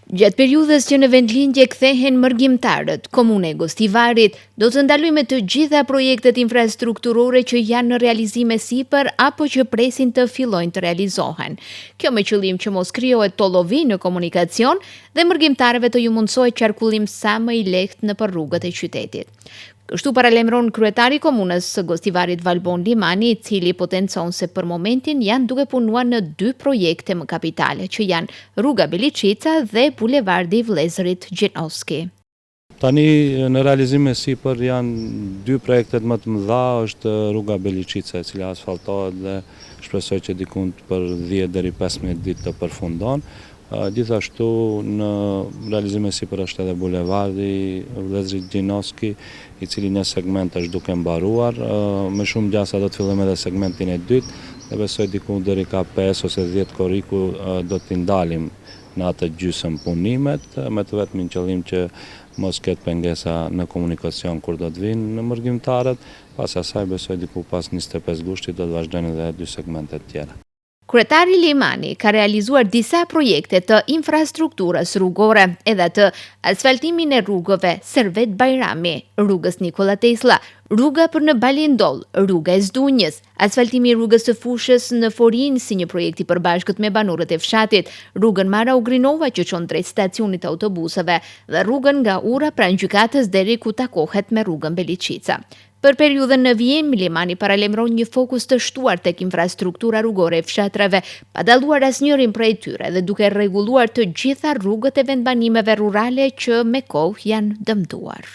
Gjatë periudhës që në vendlindje kthehen mërgimtarët, Komuna e Gostivarit do të ndalojë me të gjitha projektet infrastrukturore që janë në realizim e sipër apo që presin të fillojnë të realizohen. Kjo me qëllim që mos krijohet tollovi në komunikacion dhe mërgimtarëve të ju mundësohet qarkullim sa më i lehtë nëpër rrugët e qytetit. Kështu paralajmëron kryetari i komunës së Gostivarit Valbon Limani, i cili potencon se për momentin janë duke punuar në dy projekte më kapitale, që janë rruga Beliçica dhe bulevardi Vëllezërit Gjinoski. Tani në realizim e sipër janë dy projektet më të mëdha, është rruga Beliçica e cila asfaltohet dhe shpresoj që dikund për 10 deri 15 ditë të përfundon. Gjithashtu në realizim e sipër është edhe bulevardi Vëllezërit Gjinoski, i cili një segment është duke mbaruar. Me shumë gjasa do të fillojmë edhe segmentin e dytë dhe besoj diku deri ka 5 ose 10 korriku do t'i ndalim në atë gjysëm punimet, me të vetmin qëllim që mos ketë pengesa në komunikacion kur do të vijnë mërgimtarët. Pas asaj besoj diku pas 25 gushtit do të vazhdojnë edhe dy segmentet tjera. Kryetari Limani ka realizuar disa projekte të infrastrukturës rrugore, edhe atë asfaltimin e rrugëve Servet Bajrami, rrugës Nikola Tesla, rruga për në Balindoll, rruga e Zdunjës, asfaltimi i rrugës së Fushës në Forinë si një projekt i përbashkët me banorët e fshatit, rrugën Mara Ugrinova që çon drejt stacionit të autobusëve dhe rrugën nga ura pranë gjykatës deri ku takohet me rrugën Beliçica. Për periudhën në vijim, Limani paralajmëron një fokus të shtuar tek infrastruktura rrugore e fshatrave, pa dalluar asnjërin prej tyre dhe duke rregulluar të gjitha rrugët e vendbanimeve rurale që me kohë janë dëmtuar.